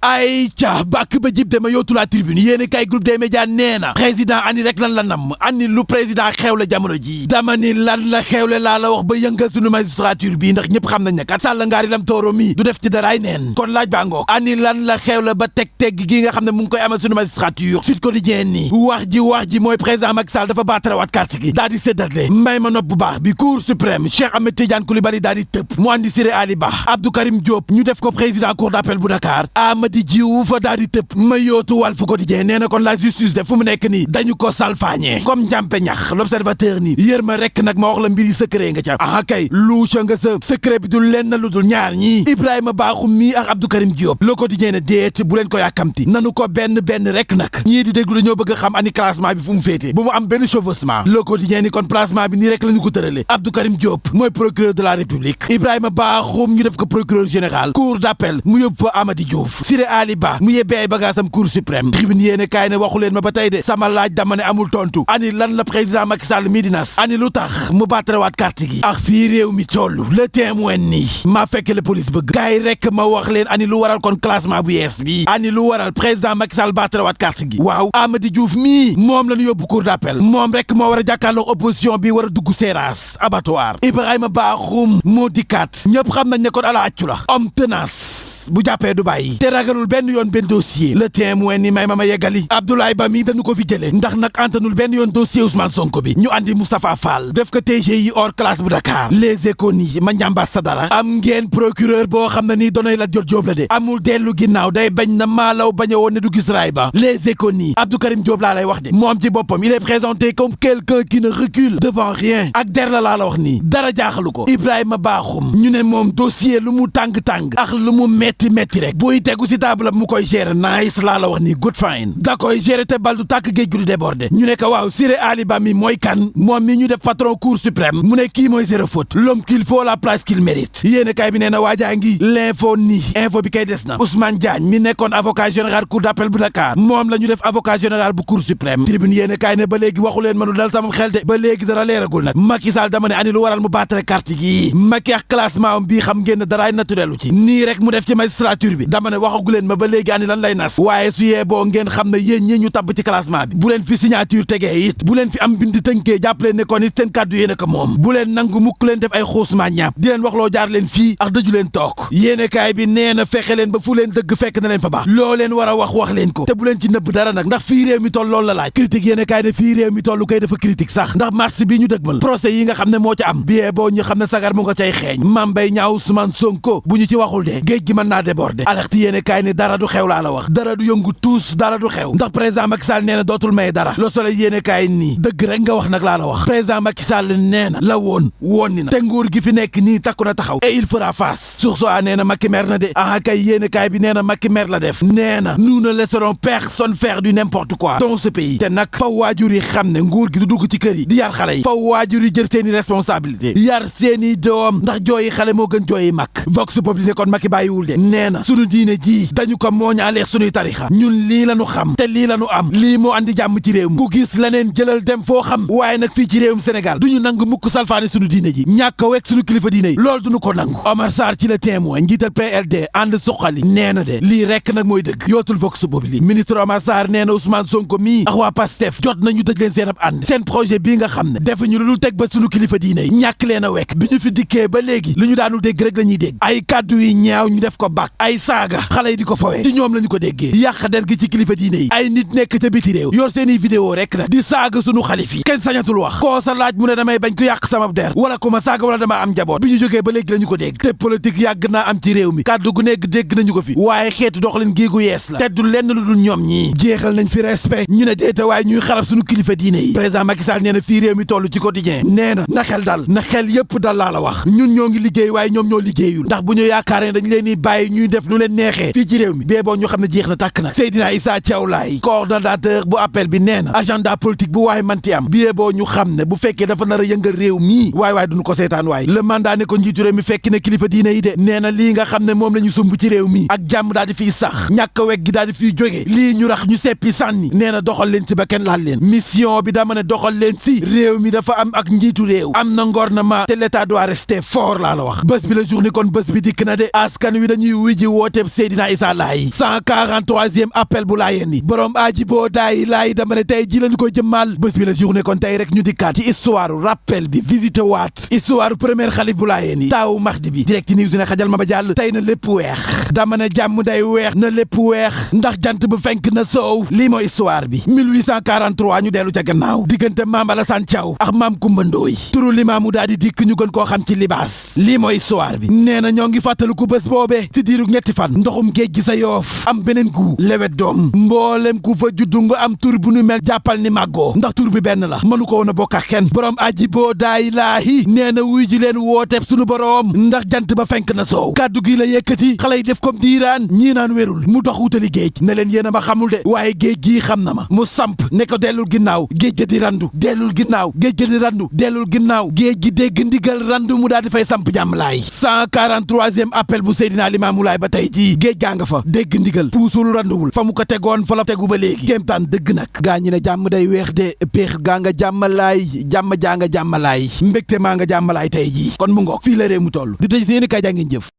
ay ca bàkk ba jib dema yootu la tribune yéeni kay groupe des médias nee na président ani rek lan la nam ani lu président xewle jamono ji dama ni lan la xewle laa la wax ba yëngal sunu magistrature bi ndax ñëpp xam nañ ne kat Sall ngaari lam tooro mi du def ci daraay neen kon laaj baa ngoog ani lan la xewle ba teg gi nga xam ne mu ngi koy amal sunu magistrature Sud Quotidien ni wax ji mooy président Macky Sall dafa baatarawaat carte gi daal di séddale may ma nopp bu baax bi cour suprême Cheikh Ahmed Tidiane Coulibaly daal di tëb mu andi Siré Ali Ba Abdou Karim Diop ñu def ko président cour d'appel bu Dakar Amady Diouf fa daal di tëb ma yootu Walf Quotidien nee na kon la justice de fu mu nekk nii dañu ko salfaañee comme njàmpe ñax l'observateur ni yër ma rek nag ma wax la mbiri secret nga ca ah kay luuca nga sa secret bi du lenn lu dul ñaar ñii Ibrahima Bakhoum mi ak Abdou Karim Diop Le Quotidien ne déet bu leen ko yàkkamti nanu ko benn rek nag ñii di déglu dañoo bëgg a xam ani classement bi fu mu féete bu mu am benn chevauchement Le Quotidien ni kon placement bi nii rek la ñu ko tërale Abdou Karim Diop mooy procureur de la République Ibrahima Bakhoum ñu def ko procureur général cour d'appel mu yóbbu fa Amady Diouf Siré Ali Ba mu yebbee ay bagaasam cour suprême tribune yéene kaay ne waxu leen ma ba tey de sama laaj dama ne amul tontu ani lan la président Macky Sall mi di nas ani lu tax mu baatarawaat carte gi ak fii réew mi toll Le Témoin nii maa fekk la police bëgg gaay rek ma wax leen ani lu waral kon classement bu yees bi ani lu waral président Macky Sall baatarawaat carte gi waaw Amady Diouf mii moom la ñu yóbbu cour d'appel moom rek moo war a jàkkaarloo opposition bi war a dugg séeraas abattoir Ibrahima Bakhoum moo dikkaat ñëpp xam nañ ne kon ala accu la homme tenace bu jàppee du bàyyi te ragalul benn yoon benn dossier Le Témoin ni may ma yeggali Abdoulaye Ba mi dañu ko fi jëlee ndax nag antanul benn yoon dossier Ousmane Sonko bi ñu andi Moustapha Fall def ko TGI hors classe bu Dakar Les Échos ni ma njàmbaas sa dara am ngeen procureur boo xam ne nii doonay la jot Jóob la de amul dellu ginnaaw day bañ na maalaw bañ a woon ne du gis raay ba Les Échos ni Abdou Karim Diop laa lay wax de moom ci boppam il est présenté comme quelqu'un qui ne recule devant rien ak der la laa la wax nii dara jaaxalu ko Ibrahima Bakhoum ñu ne moom dossier lu mu tàng-tàng ak lu mu metti rek buy tegu si table mu koy gérer nice laa la wax ni good fine da koy gérer te bal du tàkk géej gu du débordé ñu ne ko waaw Siré Ali Ba mi mooy kan moom mi ñu def patron cour suprême mu ne kii mooy zéro faute l'homme qu'il faut la place qu'il mérite yéene kaay bi nee na waajaa ngi l'info ni info bi kay des na Ousmane Diagne mi nekkoon avocat général cour d'appel bu Dakar moom la ñu def avocat général bu cour suprême tribune yéene kaay ne ba léegi waxu leen mënu dal sama xel de ba léegi dara leeragul nag Macky Sall dama ne ani lu waral mu battre carte gi Macky ak classement am bii xam ngeen ne daraay naturelu ci nii rek mu def ci magistrature bi dama ne waxagu leen ma ba léegi ani lan lay nas waaye su yee boo ngeen xam ne yéen ñi ñu tabb ci classement bi bu leen fi signature tegee it bu leen fi am bind tënkee jàpp leen ne kon it seen kàddu yéen a ko moom bu leen nangu mukk leen def ay xuusmaa ñaap di leen wax loo jaar leen fii ak dëju leen toog yéene kaay bi nee na fexe leen ba fu leen dëgg fekk na leen fa baax loo leen war a wax leen ko te bu leen ci nëbb dara nag ndax fii réew mi toll loolu la laaj critique yéene kaay ne fii réew mi toll koy dafa critique sax ndax mars bi ñu dëgmal procès yi nga xam ne moo ci am biyee boo ñu xam ne sagar mu nga cay xeeñ Mame Mbaye Niang Ousmane Sonko bu ñu ci waxul de géej gi mën naa déborder yéene kaay ni dara du xew laa la wax dara du yëngu tuus dara du xew ndax président Macky Sall nee na dootul may dara Le Soleil yéene kaay nii dëgg rek nga wax nag laa la wax président Macky Sall nee na la woon ni na te nguur gi fi nekk nii takku na taxaw et il fera face sur soi nee na Macky mer na de ah kay yéene kaay bi nee na Macky mer la def nee na nous ne laisserons personne faire du n'importe quoi dans ce pays te nag faw waajur yi xam ne nguur gi du dugg ci kër yi di yar xale yi faw waajur yi jël seeni responsabilité yar seeni doom ndax jooyi xale moo gën jooyi mag vox populi ne kon Macky bàyyiwul de nee na sunu diine ji dañu ko mooñaale sunuy tarixa ñun lii la ñu xam te lii la ñu am lii moo andi jàmm ci réew mi ku gis leneen jëlal dem foo xam waaye nag fii ci réewum Sénégal duñu nangu mukk salfaani sunu diine ji ñàkk a wekk sunu kilifa diine yi loolu duñu ko nangu Omar Sarr ci Le Témoin njiital PLD ànd suqali nee na de lii rekk nag mooy dëgg yootul vox populi ministre Omar Sarr nee na Ousmane Sonko mii ak waa Pastef jot nañu tëj leen seen ab ànd seen projet bii nga xam ne defuñu lu dul teg ba sunu kilifa diine yi ñàkk leen a wekk bi ñu fi dikkee ba léegi lu ñu daanul dégg rek la ñuy dégg ay kàddu yi ñaaw ñu def ko bak ay saaga xale yi di ko fowe ci ñoom lañu ko déggee yàq der gi ci kilifa diine yi ay nit nekk ca biti réew yor seeni vidéo rek nag di saaga sunu xalif yi kenn sañatul wax koo sa laaj mu ne damay bañ ko yàq sama der wala ku ma saaga wala dama am njaboot bi ñu jógee ba léegi lañu ko dégg te politique yàgg naa am ci réew mi kàddu gu nekk dégg nañu ko fi waaye xeetu doxalin géegu yees la te du lenn lu dul ñoom ñii jeexal nañ fi respect ñu ne déeta waaye ñuy xarab sunu kilifa diine yi président Macky Sall nee na fii réew mi toll ci quotidien nee na xel dal na xel yëpp dal laa la wax ñun ñoo ngi liggéey waaye ñoom ñoo liggéeyul ndax bu ñu yaakaaree dañ leen di bàyyi ñuy def nu leen neexee fii ci réew mi bee boo ñu xam ne jeex na tàkk nag Seydina Issa Thiaw Laye coordonnateur bu appel bi nee na agenda politique bu waaye manti am biyee boo ñu xam ne bu fekkee dafa nar a yëngal réew mii waay duñu ko seetaan waay le mandat ne ko njiitu réew mi fekki na kilifa diine yi de nee na lii nga xam ne moom la ñu sumb ci réew mi ak jàmm daal di fiy sax ñàkk a wegg gi daal di fiy jóge lii ñu rax ñu seppi sànni nee na doxal leen ci ba kenn laal leen mission bi dama ne doxal leen si réew mi dafa am ak njiitu réew am na ngornement te l'état doit rester fort laa la wax bés bi la journée kon bés bi dikk na de askan wi dañuy dañuy wiji wooteeb Seydina Issa Laye 143e appel bu laayeen ni borom aaji boo daay laay dama ne tey ji lañu koy jëmmal bés bi la journée kon tey rek ñu dikkaat ci histoire rappel bi visité waat histoire première xalif bu laayeen yi taawu Mahdi bi direct news ne xajal ma ba jàll tey na lépp weex dama ne jàmm day weex na lépp weex ndax jant ba fenk na soow lii mooy histoire bi 1843 ñu dellu ca gannaaw diggante maam Alassane Thiaw ak maam Kumba Ndooy turu limaamu daal di dikk ñu gën koo xam ci libaas lii mooy histoire bi nee na ñoo ngi fàttaliku bés boobee ci diiru ñetti fan ndoxum géej gi sa Yoof am beneen gu lewet doom mboolem ku fa juddu nga am tur bu nu mel jàppal ni màggoo ndax tur bi benn la mënu ko woon a bokk ak kenn borom aji boo daay laahi nee na wuy ji leen wooteeb sunu borom ndax jant ba fenk na soow kàddu gi la yëkkati xale yi def comme diiraan ñii naan wérul mu dox wutali géej ne leen yéen a ma xamul de waaye géej gii xam na ma mu samp ne ko dellul ginnaaw géej ga di randu dellul ginnaaw géej ga di randu dellul ginnaaw géej gi dégg ndigal randu mu daal di fay samp jàmm laay 143e appel bu Seydina Limaamu Laay ba tey jii géej gaa nga fa dégg ndigal puusul randuwul fa mu ko tegoon fa la tegu ba léegi kéemtaan dëgg nag gaa ñi ne jàmm day weex de péex gaa nga jàmmalaay jàmm jaa nga jàmmalaay mbégte maa nga jàmmalaay tey jii kon mu ngoog fii la réew mu toll di tëj seeni kay jaa ngeen jëf